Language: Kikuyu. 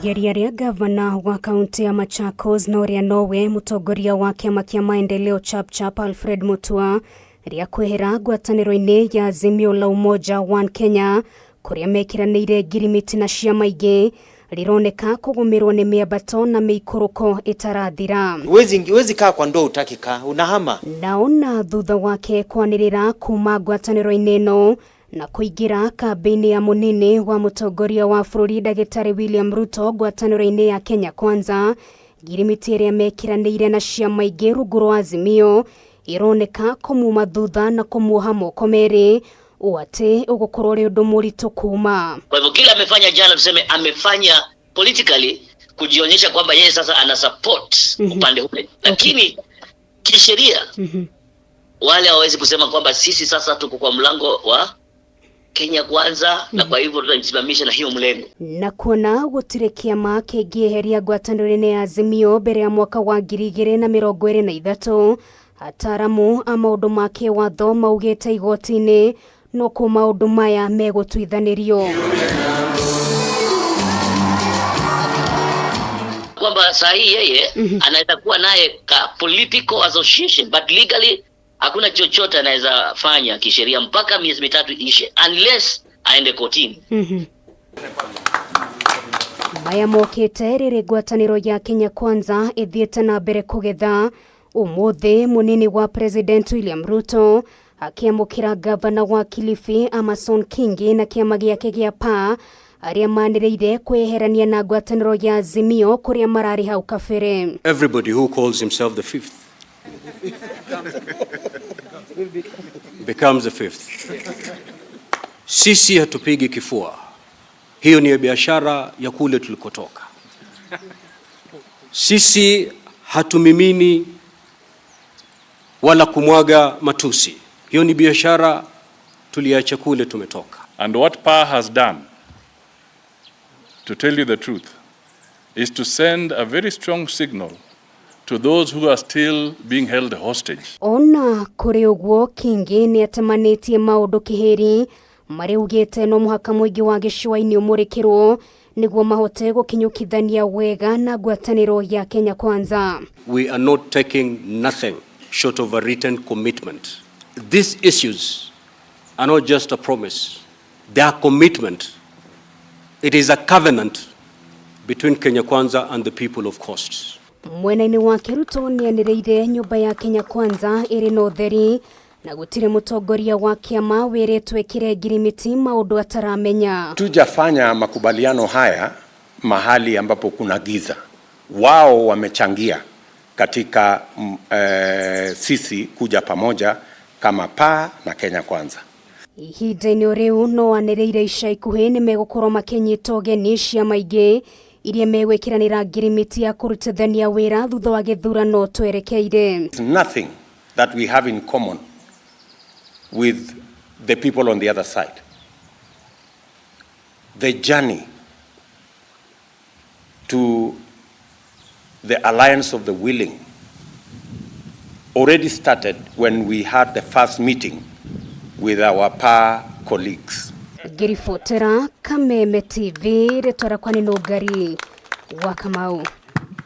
Igeria rĩa gavana wa kaunti ya Machakos na ũrĩa nowe mũtongoria wa kĩama kĩa maendeleo Chapchap Alfred Mutua rĩa kwehera ngwatanĩro-inĩ ya Azimio la Umoja One Kenya kũrĩa mekĩranĩire ngirimiti na ciama ingĩ rĩroneka kũgũmĩrwo nĩ mĩambato na mĩikũrũko ĩtarathira. Huwezi kaa kwa ndoa utaki kaa, unahama. Naona thutha wake kwanĩrĩra kuma ngwatanĩro-inĩ ĩno na kũingĩra kambĩ-inĩ ya mũnini wa mũtongoria wa bũrũri ndagĩtarĩ William Ruto ngwatanĩro-inĩ ya Kenya Kwanza, ngirimiti ĩrĩa mekĩranĩire na ciama ingĩ rungu rwa Azimio ironeka kũmuma thutha na kũmuoha moko merĩ ũũ atĩ ũgũkorwo ũrĩ ũndũ mũritũ kuma. Kwa hivyo kile amefanya jana, tuseme amefanya politically kujionyesha kwamba yeye sasa ana support upande ule, lakini kisheria wale hawawezi kusema kwamba sisi sasa tuko kwa mlango wa Kenya Kwanza na kwa hivyo tutajisimamisha na hiyo mlengo. Na kuona gũtirĩ kĩama kĩngĩeheria ngwatanĩro-inĩ ya Azimio mbere ya mwaka wa 2023, ataaramu a maũndũ ma kĩwatho maugĩte igoti-inĩ no kũ maũndũ maya megũtuithanĩrio. Kwamba saa hii yeye anaweza kuwa naye ka political association but legally hakuna chochote anaweza fanya kisheria mpaka miezi mitatu ishe unless aende kotini. Maya mokĩte rĩrĩ ngwatanĩro ya Kenya Kwanza ĩthiĩte na mbere kũgetha. Ũmũthĩ mũnini wa President William Ruto akĩamũkĩra gavana wa Kilifi Amason Kingi na kĩama gĩake gĩa PAA arĩa manĩrĩire kwĩyeherania na ngwatanĩro ya Azimio kũrĩa mararĩ hau kabere. Everybody who calls himself the fifth becomes the fifth. Sisi hatupigi kifua. Hiyo ni biashara ya kule tulikotoka. Sisi hatumimini wala kumwaga matusi. Hiyo ni biashara tuliacha kule tumetoka. And what PAA has done, to tell you the truth, is to send a very strong signal to those who are still being held hostage. Ona kũrĩ ũguo, Kingi nĩ atemanĩtie maũndũ kĩhĩri marĩa augĩte no mũhaka mũingĩ wa gĩcũa-inĩ ũmũrĩkĩrwo nĩguo mahote gũkinyũkithania wega na ngwatanĩro ya Kenya Kwanza. We are not taking nothing short of a written commitment. These issues are not just a promise, they are commitment. It is a covenant between Kenya Kwanza and the people of Coast. Mwena-inĩ wake Ruto nĩanĩrĩire nyũmba ya Kenya Kwanza ĩrĩ na ũtheri na gũtirĩ mũtongoria wa kĩama wĩrĩtwo ĩkĩre ngirimiti maũndũ ataramenya. Tujafanya makubaliano haya mahali ambapo kuna giza. Wao wamechangia katika sisi kuja pamoja kama PAA na Kenya Kwanza. Ihinda-inĩ rĩu no anĩrĩire ica ikuhĩ nĩ megũkorwo makĩnyita ũgeni ciama ingĩ iria megwĩkĩranĩra ngirimiti ya kũrutithania wĩra thutha wa gĩthurano twerekeire. Nothing that we have in common with the people on the other side. The journey to the alliance of the willing already started when we had the first meeting with our PAA colleagues. Ngĩribotera Kameme TV, rĩtwa rĩakwa nĩ Nũngari wa Kamau.